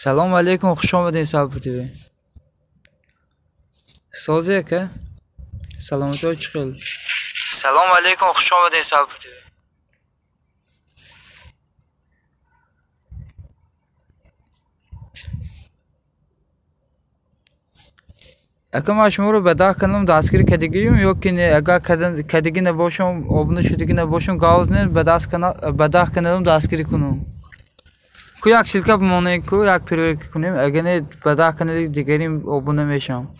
Салом алейкум, хуш омадед Сабр ТВ. Сози ака? Саломатиҳо чӣ хел? Салом алейкум, хуш омадед Сабр ТВ. Ака, ман шуморо ба 10 каналам дастгирӣ кардагиюм ё ки не? Агар кардагӣ набошам, обуна шудагӣ набошам, гавз не, ба 10 каналам дастгирӣ кунам. Ку як ссылка бимонед, ку як проверка кунем, агар не ба 10 канали дигарим обуна мешавам.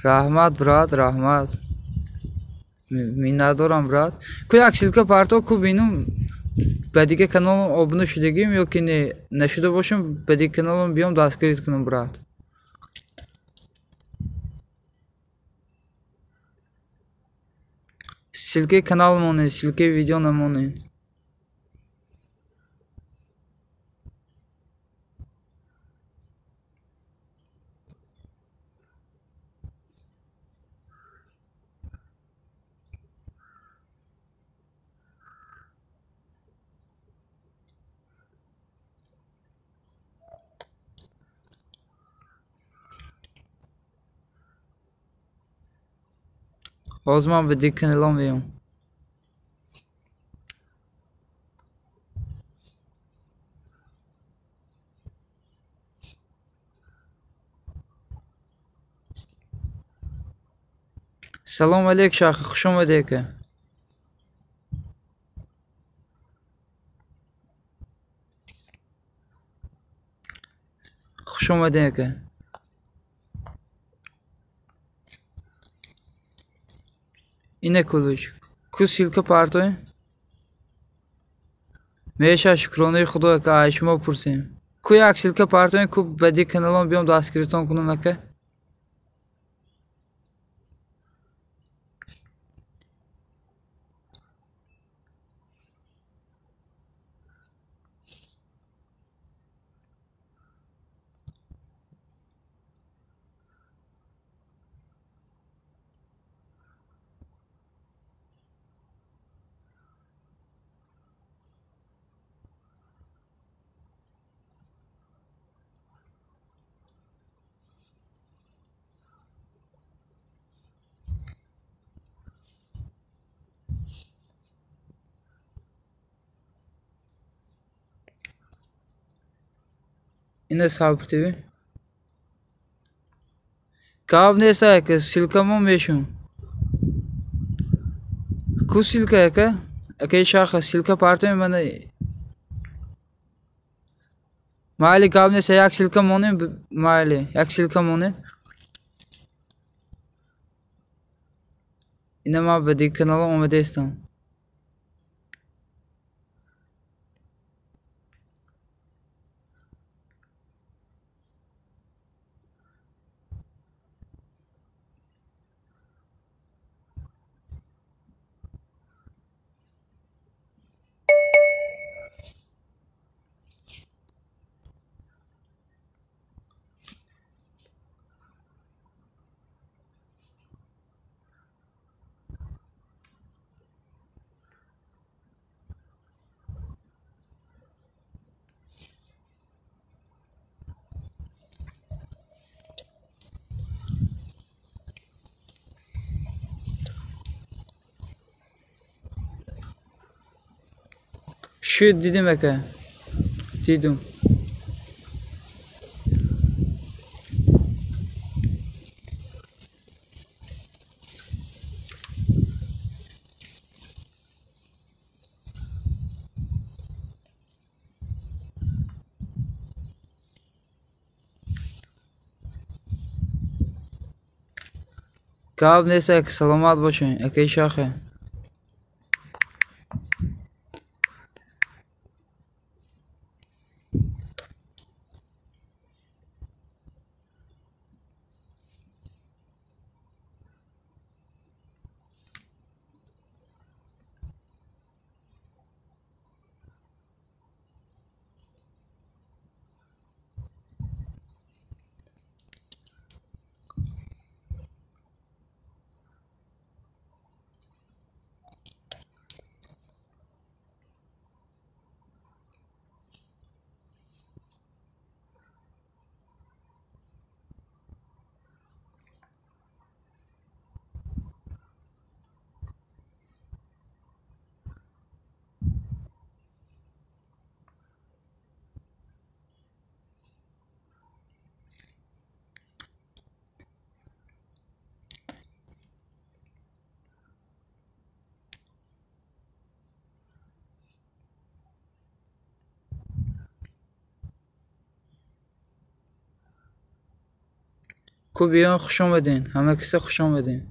Раҳмат, брат, раҳмат. Миннатдорам, брат. Ку як ссылка парто, ку бинум ба дигар каналам обуна шудагим ё ки не, нашуда бошам, ба дигар каналам биём дастгирӣ кунам, брат. Ссылкаи канал монед, ссылкаи видео намонед. Ҳозир ман ба дигар каналам меём. Салом алейк, шахи, хуш омадед ака. Хуш омадед ака. Ина кулуч. Ку ссылка партоем? Меша, шукронаи худо ака, ай шумо пурсем. Ку як ссылка партоем, ку ба дигар каналам биём дастгиритон кунам ака. Ина Сабр ТВ. Гав нест ака, ссылкамо мешум. Ку ссылка ака? Акаи шаха, ссылка партоем мана. Майли, гав нест, як ссылка монем, майли, як ссылка монем. Ина ман ба дигар каналам омадаистам. Шуд дидим ака. Дидум. Гап нест, ака, саломат бошед, акаи шахе. Ку биён, хуш омадем, ҳама каса хуш омадем.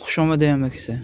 Хуш омадем, ҳама каса.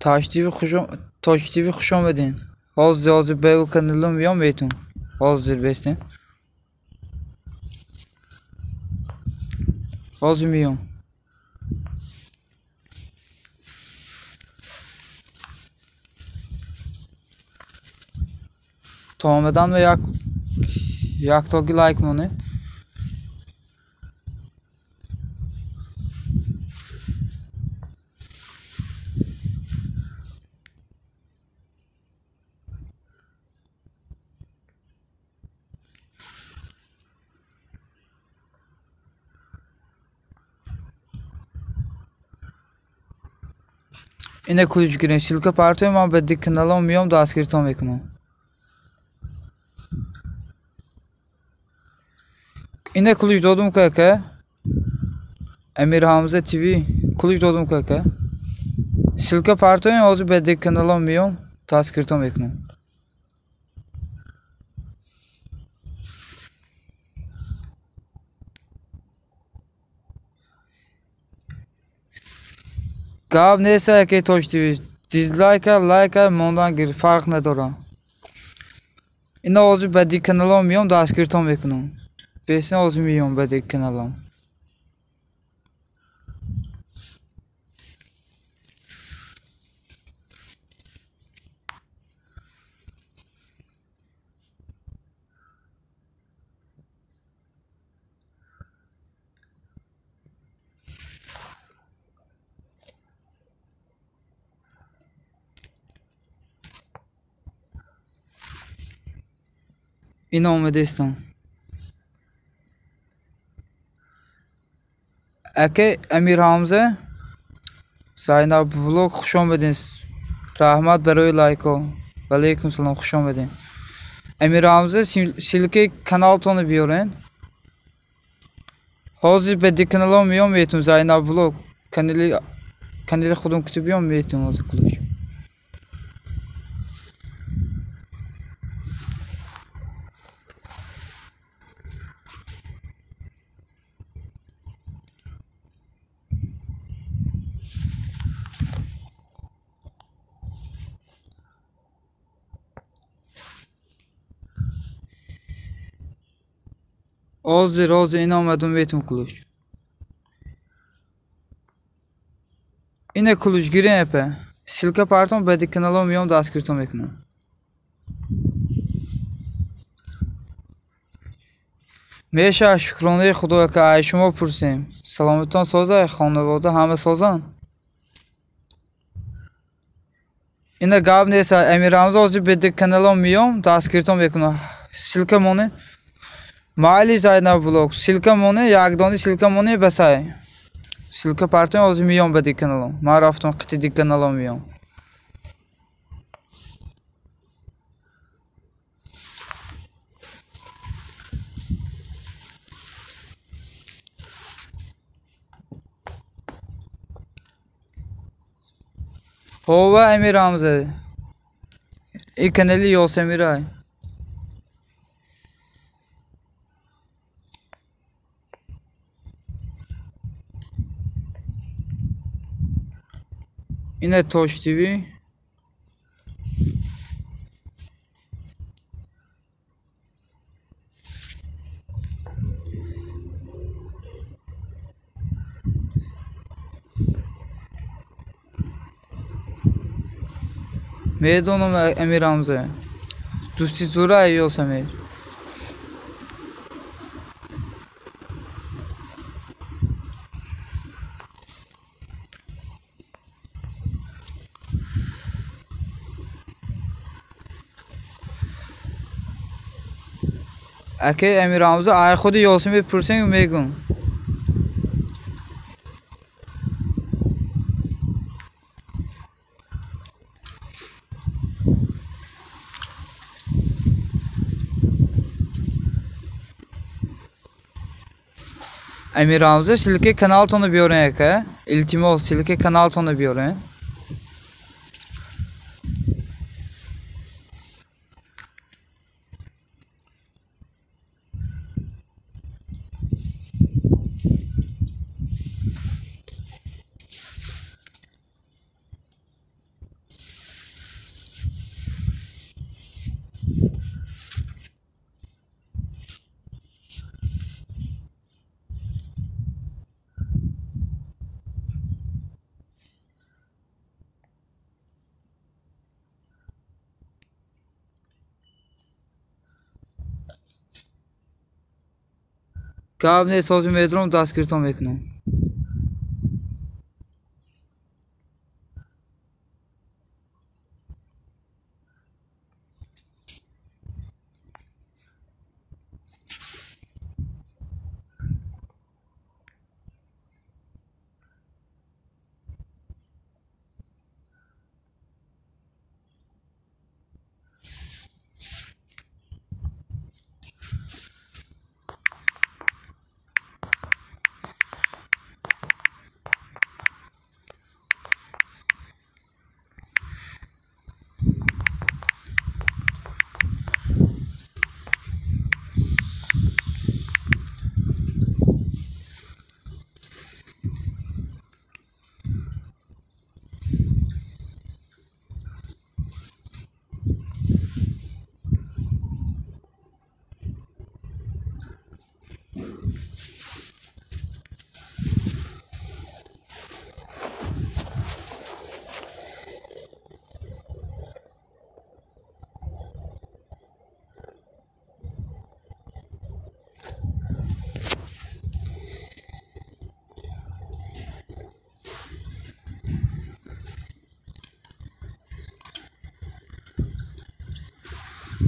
Тоҷ ТВ хуш омадин. Ҳозир ба ӯ каналум меом бетун. Ҳозир бестен. Ҳозир меом. То омадан ва яктоги лайк монед. Ина ключ гирем, ссылка партоем, ман ба диг каналам меом, дастгиртон мекунам. Ина ключ додум ка Амир Ҳамза ТВ ключ додум ка ссылка партоем, ҳозир ба диг каналам меом, дастгиртон мекунам. Гап нест, яке Тоҷ ТВ. Дизлайка, лайка мондан гир, фарқ надорад. Ина ҳозир ба диг каналам меом, дастгиртон мекунам. Бесен ҳозир меом ба диг каналам. Ина омадестам. Аке Амир Ҳамза Зайнаб влог хуш омадин. Раҳмат барои лайко. Ва алайкум салом, хуш омадин. Амир Ҳамза ссылкаи каналтонро биёрен. Ҳозир ба диг каналам меом метун Зайнаб влог. Канали худум кутуб биём метун ҳозир ключ. Ҳозир ина омадум метун ключ. Ина ключ гирем апа. Ссылка партом ба диг каналам меом, дастгиртон мекунам. Меша шукронаи Худо ка ай шумо пурсем. Саломатон соза, хонавода ҳама созанд. Ина гап нест, Амир Ҳамза ҳозир ба диг каналам меом, дастгиртон мекунам. Ссылка моне. Майли Зайнаб влог, ссылка моне, якдони ссылка моне басай. Ссылка партоем, ҳозир меом ба диг каналам. Ман рафтам қити диг каналам меом. Ҳова Амир Ҳамза. И канали Ёсамирай. Ина Тоҷ ТВ. Медонам Амир Ҳамза. Дӯсти зура Ёсамир. Аке Амир Ҳамза ай худи Ёсамир пурсем мегум. Амир Ҳамза ссылкаи каналтонро биёрен ака. Илтимос, ссылкаи каналтонро биёрен. Гап нест, ҳозир медурам, дастгиртон мекунам.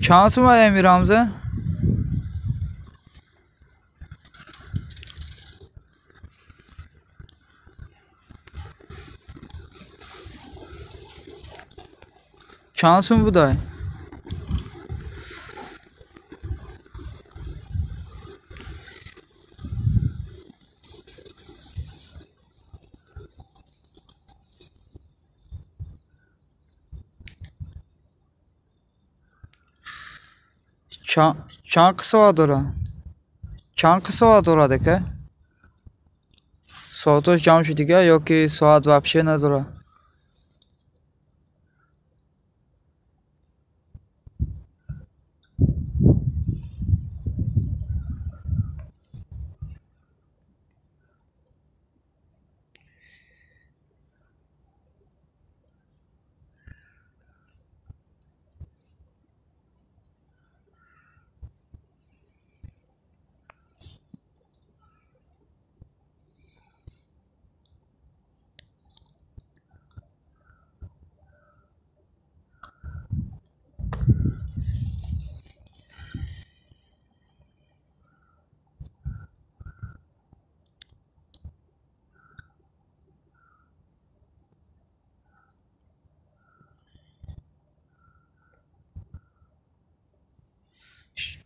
Чанд сум ай Рамза? Чанд сум будай? Чанд соат дорад? Чанд соат дорад ака? Соатош ҷамъ шудига ё ки соат вообще надорад?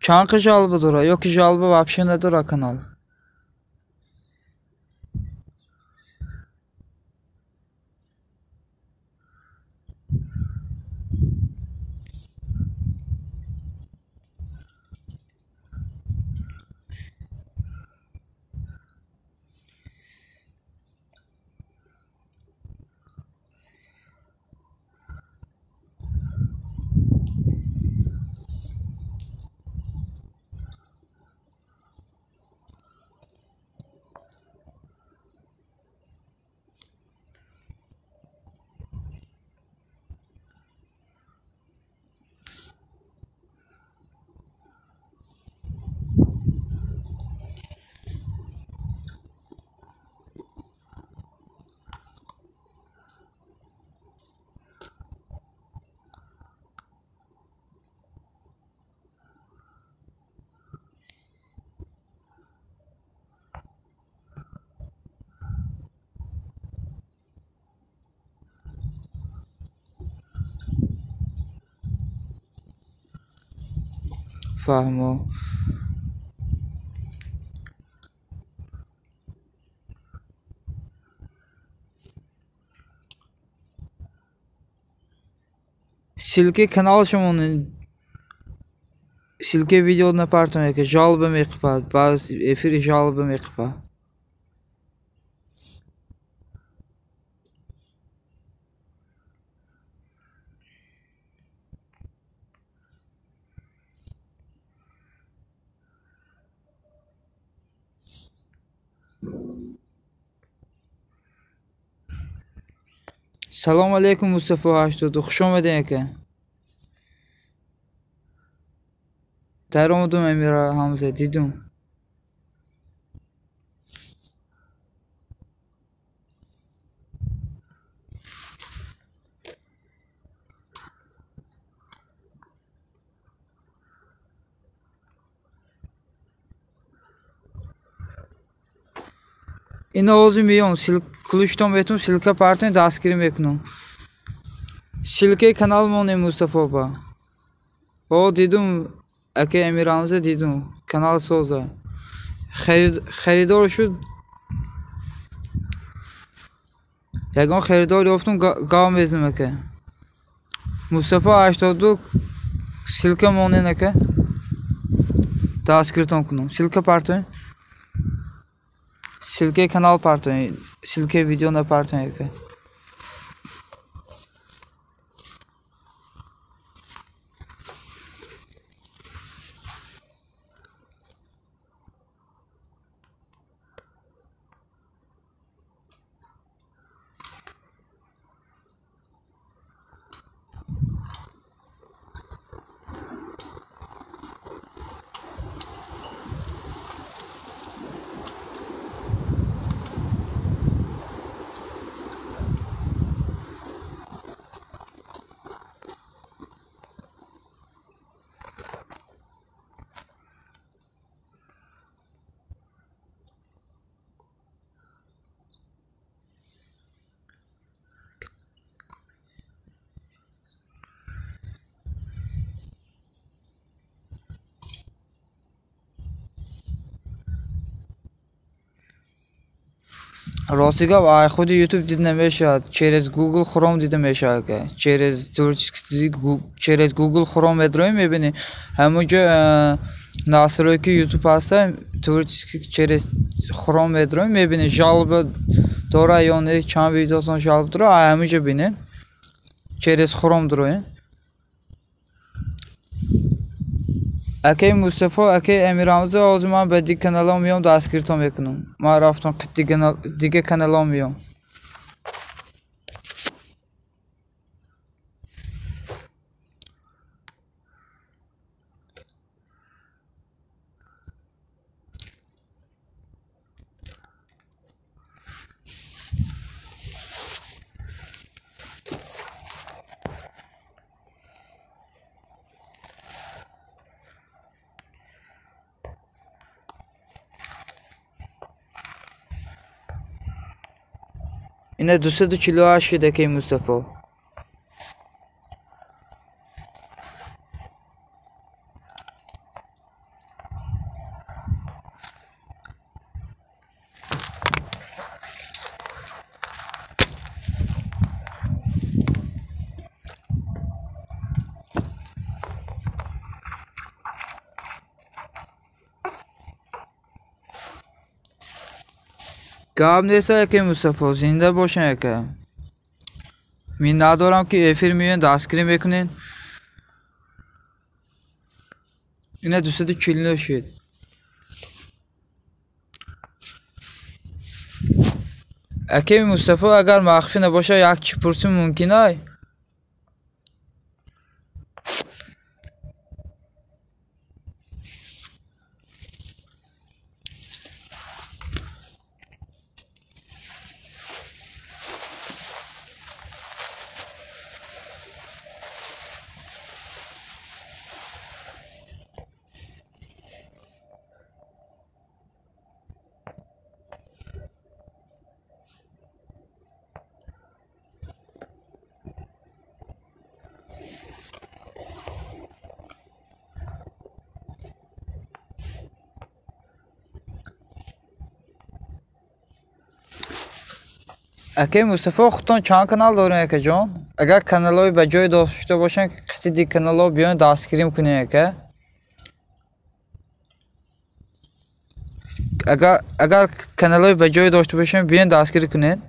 Чанд жалоба дорад ё ки жалоба вообще надорад канал? Фаҳмо. Ссылки канал шумон, ссылки видео напартон, ки жалоба меқипад, ба эфири жалоба меқипад. Салом алейкум Мустафо 82, хуш омадем ака. Даромадум Амира Ҳамза, дидум. Ина ҳозир меём, ключтон метум, ссылка партоен, дастгирӣ мекунам. Ссылкаи канал монем Мустафо ба. О, дидум, ака Амир Ҳамза дидум, канал соза. Харидор шуд. Ягон харидор ёфтум, гав мезнам ака. Мустафо 82 ссылка монен ака. Дастгиртон кунам. Ссылка партоен. Ссылкаи канал партоен, ссылкаи видео напартоен ака. Рости гап, ай худи YouTube дида намешавад, через Google Chrome дида мешавад. Через творческий, через Google Chrome медроем, мебинӣ. Ҳамонҷо настройки YouTube ҳаста, творческий через Chrome медроем, мебинӣ жалоба дора ё не, чанд видеотон жалоба дора, ай ҳамонҷо бинед. Через Chrome дроем. Акай Мустафо, акай Амир Ҳамза, ҳозир ман ба дигар каналҳо меём, дастгиртон мекунам. Ман рафтам дигар каналҳо меём. Ина 248 шид акай Мустафо. Гап нест акай Мустафо, зинда бошен ака. Миннатдорам ки эфир меоен, дастгирӣ мекунед. Ина 249 шид. Акай Мустафо, агар махфӣ набошад, як чӣ пурсим мумкин ай? Акай Мустафо, худтон чанд канал дорем акаҷон? Агар каналҳои ба ҷой дошта бошанд, қити дигар каналҳо биён дастгирим кунем ака. Агар каналҳои ба ҷой дошта бошанд, биён дастгирӣ кунед.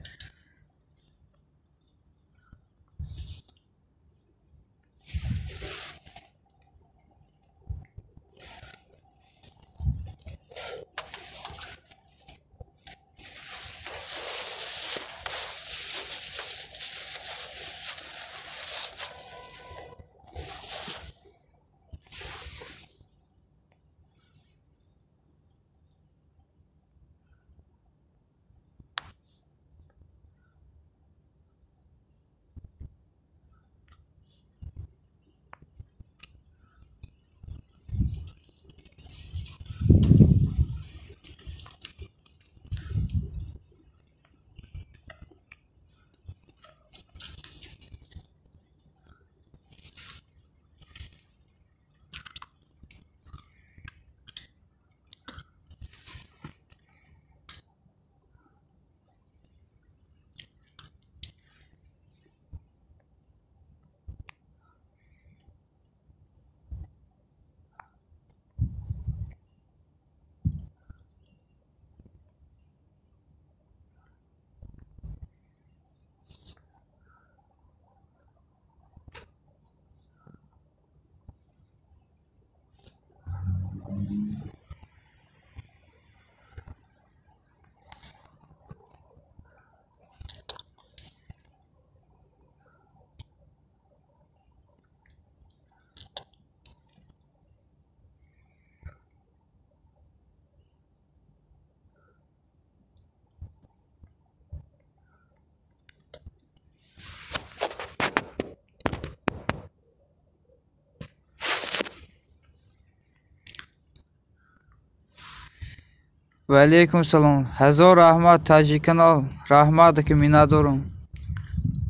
Ва алейкум салом. Ҳазор раҳмат Таҷиканал. Раҳмат ака, миннатдорум.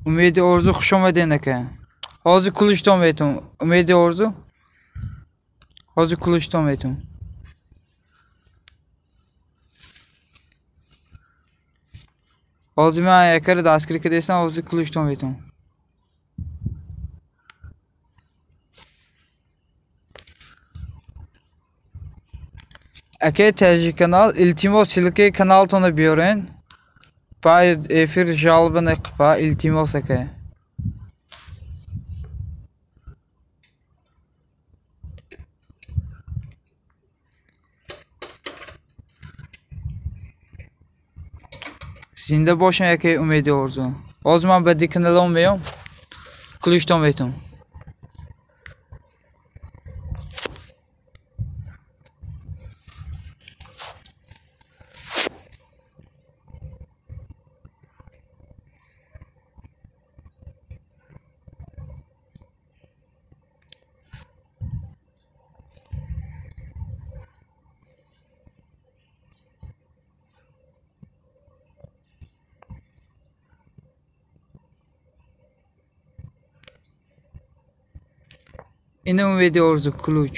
Умеди Орзу, хуш омадед ака. Ҳозир кулиштон метум. Умеди Орзу? Ҳозир кулиштон метум. Ҳозир ман якара дастгирӣ кардастам, ҳозир кулиштон метум. Акай Таҷиканал, илтимос ссылкаи каналтонро биёрен. Баъд эфир жалоба неқипа, илтимос акай. Зинда бошем акай Умеди Орзу. Ҳозир ман ба ди каналом меём, кулиштон метум. Ина Умеди Орзу ключ.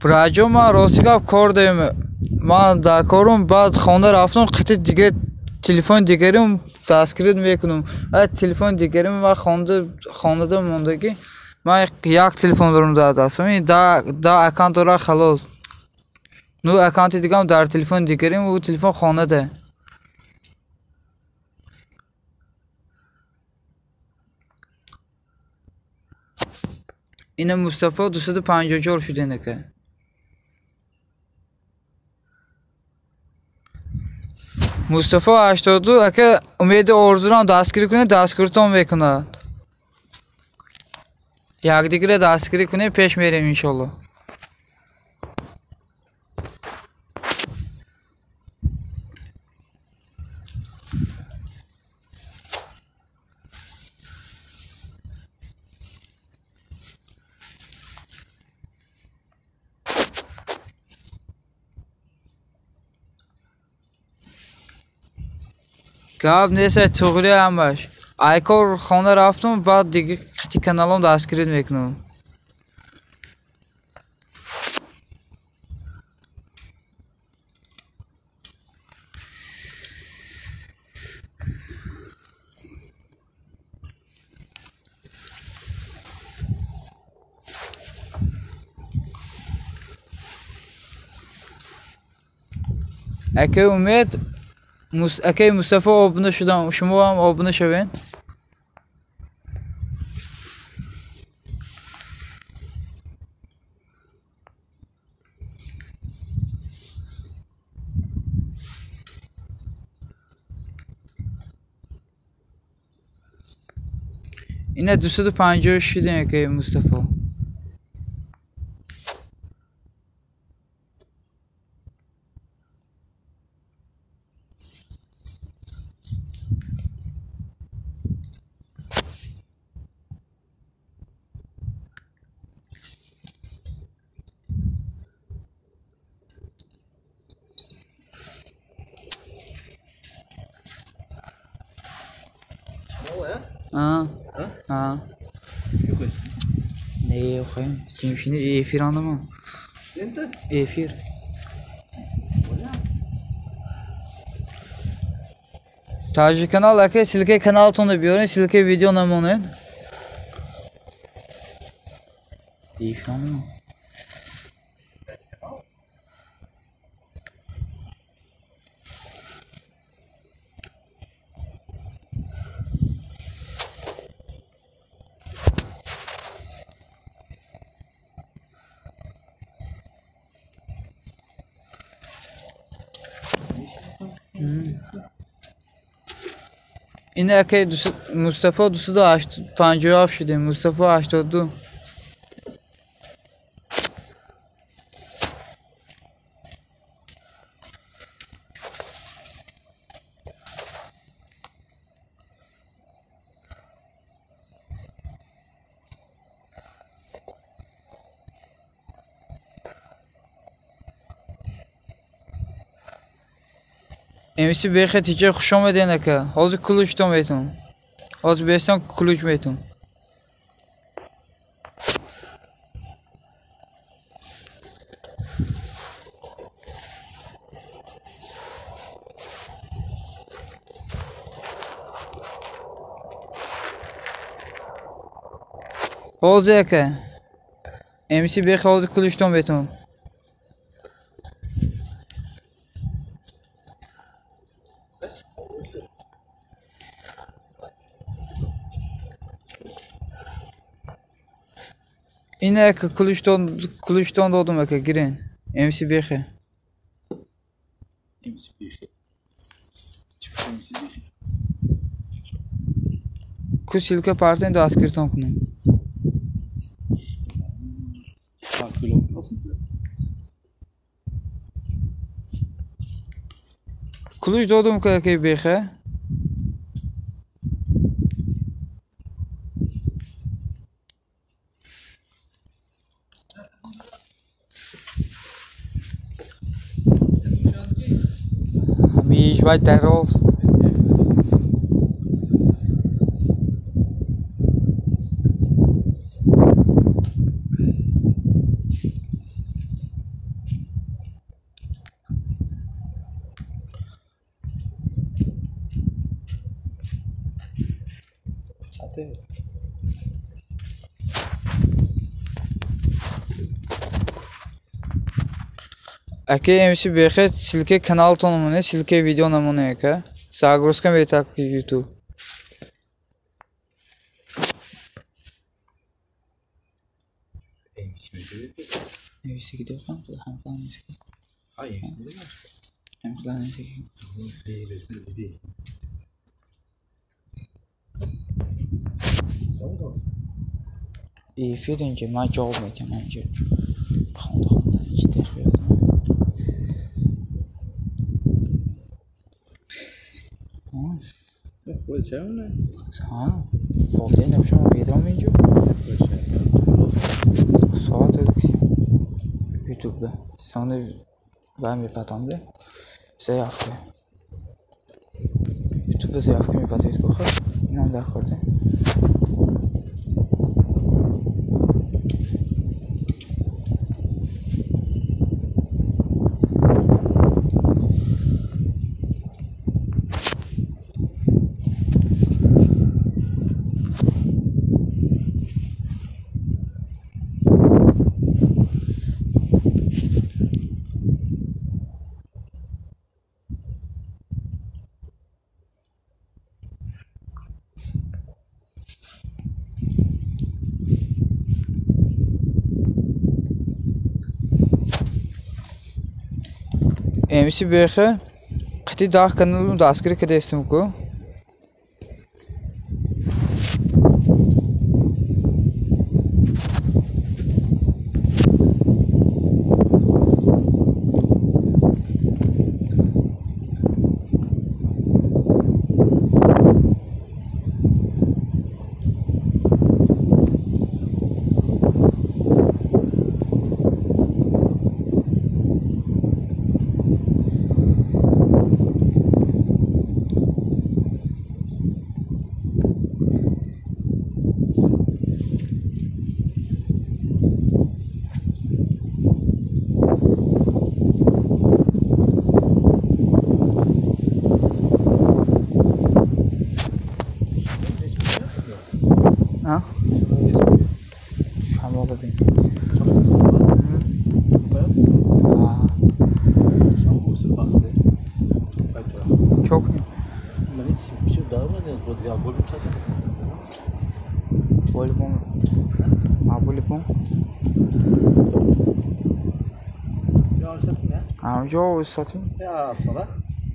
Раҷо, ман рости гап кор дорем. Ман дар корум, баъд хона рафтам, қити дига телефони дигарим дастгирӣ мекунам. Телефони дигарим ман хонада мондагӣ. Ман як телефон дорам дар дастам. Ин да аккаунт дора, халос. Ну аккаунти дигам дар телефони дигарим, ӯ телефон хонада. Ина Мустафо 254 шуден ака. Мустафо 82 ака, Умеди Орзурам дастгирӣ кунед, дастгиритон мекунад. Якдигарро дастгирӣ кунед, пеш мерем иншолло. Гап нест, туғри ҳамаш. Айкор хона рафтум, баъд дига қити каналом дастгирӣ мекунам. Акай Умед, акай Мустафо обуна шудам, шумо ҳам обуна шавед. Ина 256 шудем акай Мустафо. Не, охе, ҷимшини эфир андама. Эфир. Таҷиканал ака, ссылкаи каналтонро биёред, ссылкаи видео намонед. Эфир андама. Ин ака Мустафо 257 шудем, Мустафо 82. МС бехе тиҷа хуш омаден ака. Ҳозир ключтон метун. Ҳозир бесан ключ метун. Ҳозир ака. МС бехе ҳозир ключтон метун. Ин ака ключтон додум ака, гирен. МС бехе. МС бехе. МС бехе. Ку ссылка партен дастгиртон кунем. Ключ додум ка ака бехе. Вай дароз. Аки МС бехе ссылка канал тономоне, ссылка видео намоне ака. Загрузка метак YouTube. MC gidiyor kan ham falan MC. Hayır, MC değil mi? Hem falan MC. Değil. Эфир инҷа ман ҷавоб медиҳам инҷа. Хонда хонда ҳеҷ техёд. Соат ютуб сони вай мепатонде заявка ютуб заявка мепатед коха инам дар корде. МС бехе қати даҳ каналум дастгирӣ кардастем ку. Çok mu?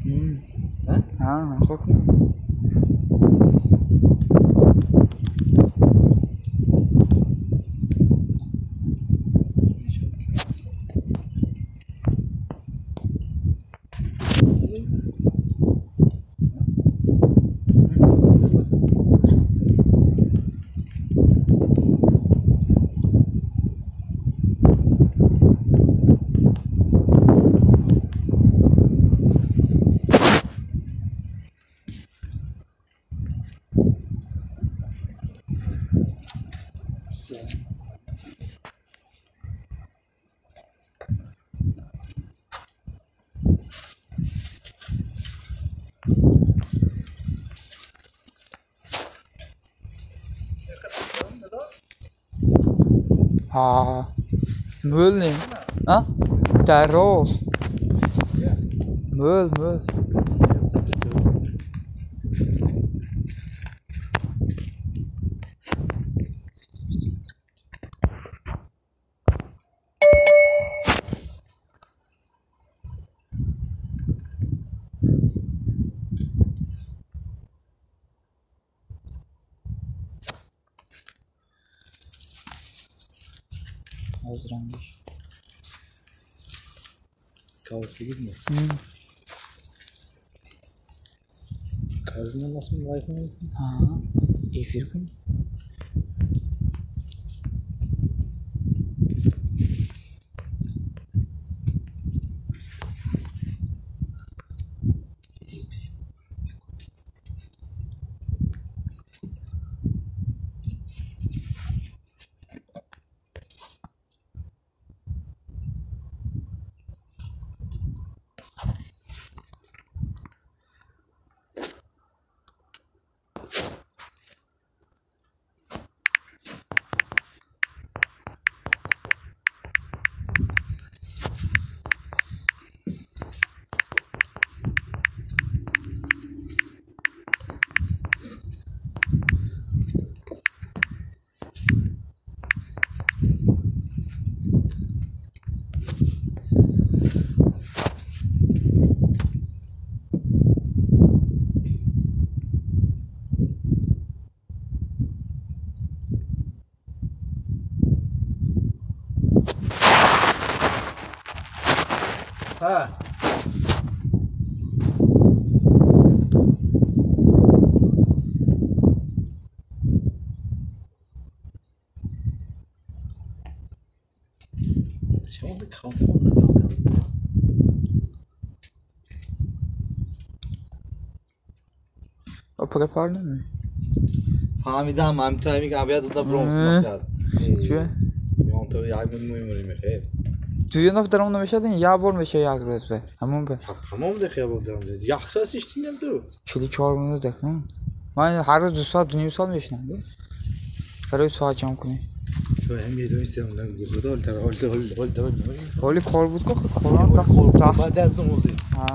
Ҳа, хок кунам. Ҳа, мӯл нем. А? Дароз. Мӯл, мӯл. Озрангиш. Кавасигидми? Казина насм лайк ми? Ҳа, эфир кун. Ha. Prepar нами. Фаҳмидам, ҳамин ҳамин абият да бромс мақсад. Чӣ? Ён то як муҳим мехе. Дуюм даром намешад, як бор меша як рӯз бе. Ҳамон бе. Ҳамон дехе як бор даром. Як соат иштинем ту. 44 минут дек. Ман ҳар рӯз 2 соат, 2.5 соат мешинам. Барои соат ҷамъ кунӣ. То ҳам медонистем, худо ҳол ҳол ҳол ҳол. Ҳоли кор буд ко хорам тах. Баъд аз он Ҳа.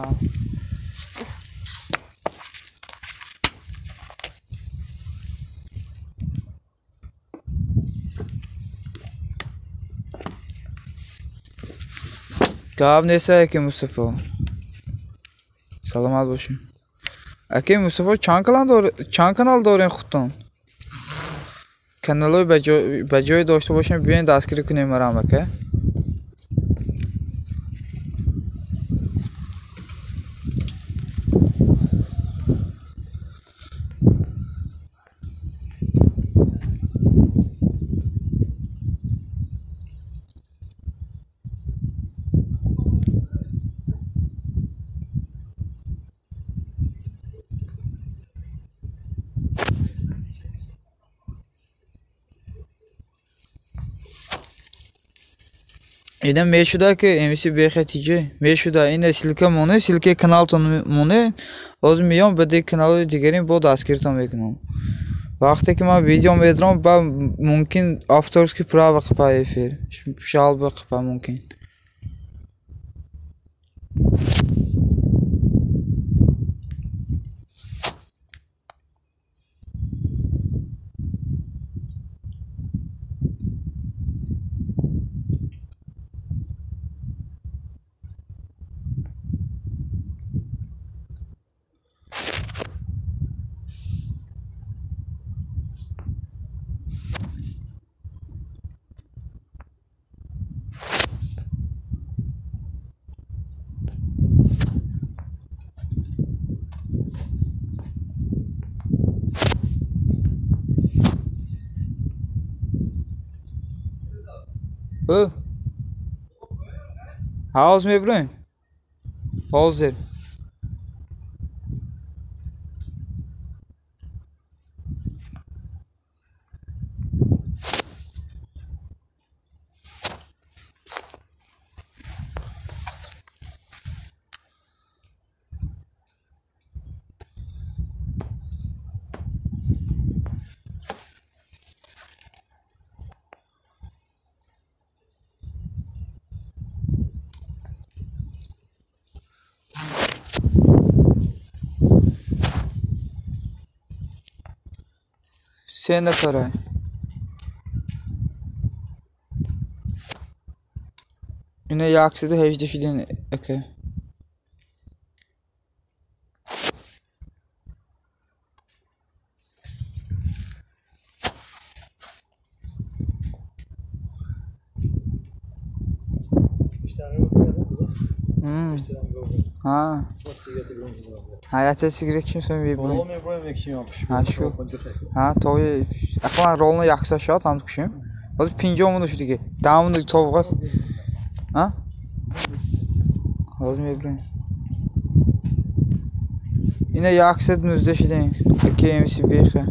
Гап нест, аки Мустафо. Саломат бошед. Аки Мустафо чанд канал дорем худтон? Каналҳои ба ҷое дошта бошем, биёен дастгирӣ кунем марам ака. Ина мешуда ки МС бехатиҷе мешуда ина ссылка моне, ссылка каналтон моне, ҳозир меём ба дигар каналҳои дигарин бо дастгиритон мекунам. Вақте ки ман видео медорам, ба мумкин авторский право қипа эфир, жалоба қипа мумкин. Ҳавз мебурем? Ҳозир. Се нафара. Ина 118 шиден ака. Ha. Ҳаята сигарет кишим сом мебурем. Ҳа шу. Ҳа тои ақаллан ролни якса шуд ҳам кишим. Ҳозир 50 минут шудиги. 10 минут тобға. Ҳа? Ҳозир мебурем. Ина 119 шудем. КМС беха.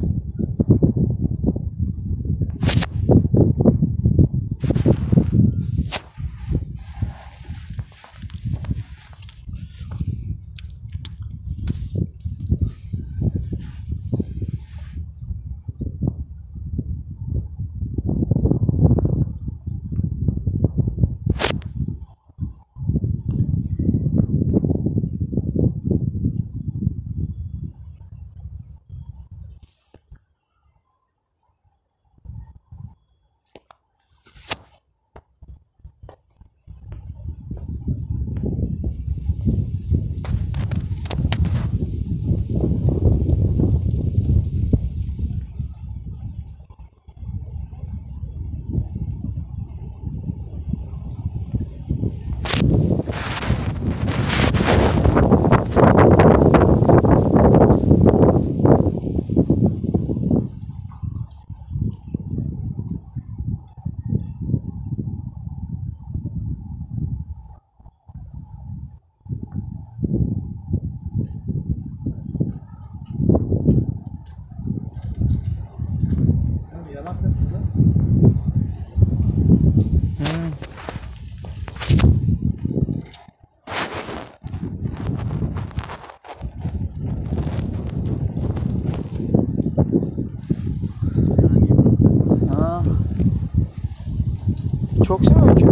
Çok seviyor oyuncu.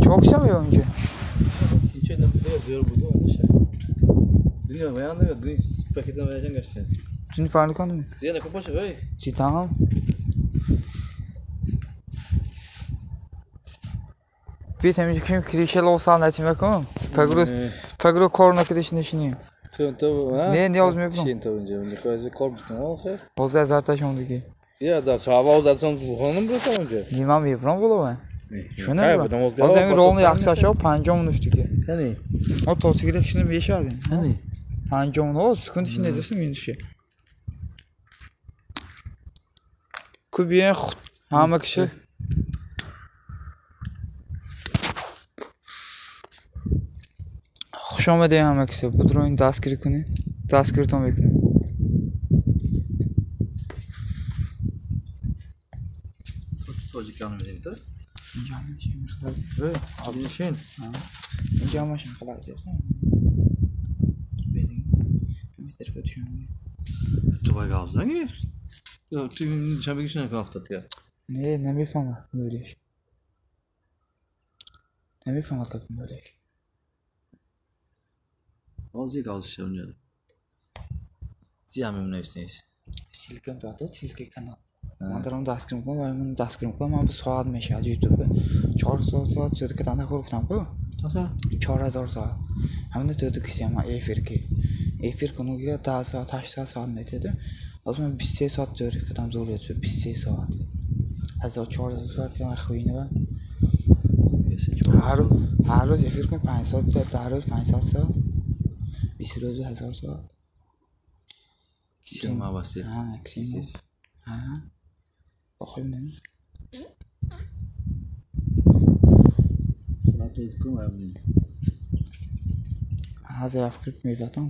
Çok seviyor oyuncu. Dün farklı mı? Tamam. Bir temizlik krişel olsa anlatayım bakalım. Pagro korna kidişini düşünüyor. Ne yazmıyor bu? Boza azartaş oldu ki. Ya da çava uzatsan buxonum bu önce. Nimam mebron bo'ladi. Shuni. Hozir endi rolni yaxshi ashab 5 minut ushdiki. Qani? O to'sigira kishini beshadi. Qani? 5 minut sukun shunday desin minutga. Kubiyen hamma kishi Хуш омадед ҳама киса. Будроин дастгирӣ кунед. Дастгиритон мекунем. Тоҷикон медем, да? Инҷа ҳамааш мехӯрад. Абнишин. Инҷа ҳамааш мехӯрад. Ту бай гап занги? Ту чабигиш накунад я. Не, намефаҳмад мӯриш. Намефаҳмад гапи мӯриш. Ҳозир гап шавнед. Чи ҳамем нависнеш? Ссылка дод, ссылка канал. Ман даром дастгирӣ мекунам ва ман дастгирӣ мекунам, ман соат мешавад YouTube. 4000 соат зиёд карданда кор гуфтам ку. 4000 соат. Ҳамина доду киси ман эфир ки. Эфир кунуги 10 соат, 8 соат соат метеду. Ҳозир ман 23 соат зӯр кардам, зӯр 23 соат. 4000 соат ман хуйна ва. Ҳар рӯз эфир кун 5 соат, 10 рӯз 500 соат. 20 рӯз 1000 соат. Кисим аваси. Ҳа, кисим. Ҳа. Бохӯй не? Ҳазр афкрит мебатам.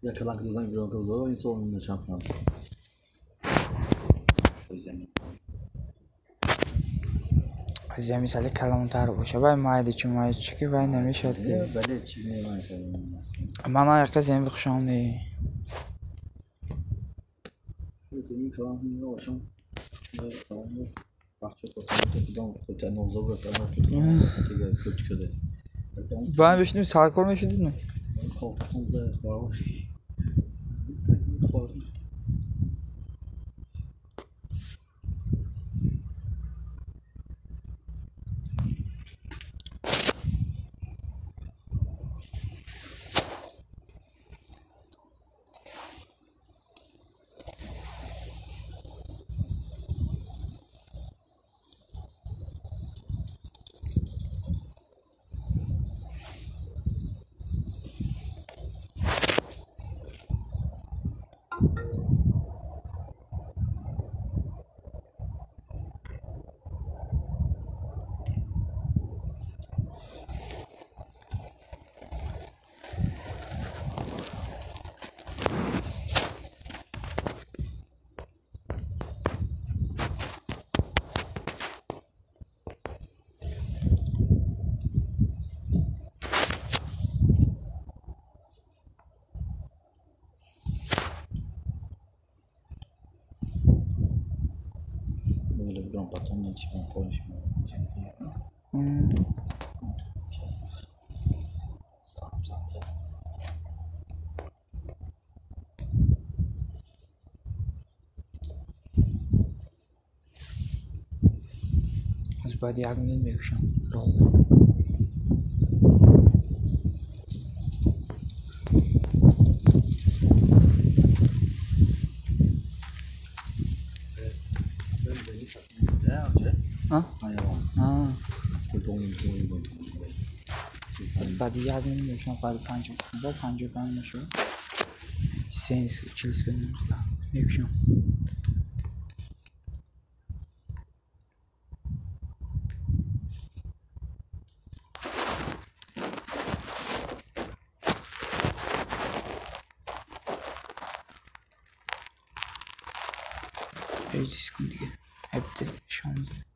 Я каланк дозан гронка зoro inson champion. Аз я мисали калонтар боша вай майди чи май чи ки вай намешад ки. Бале чи мемай. Ман аяқта земи хушам не. Земи калон не бошам. Бахча кодам худта нозобра калон дигар куч каде. Ба бишним саркор мешудид ну. Аз баъди як минут мекушам. Ролла. Баъди як минут мекушам, баъди 55 мешавад. 40 секунд мекушам. Секунд дига. 17 шонздаҳ.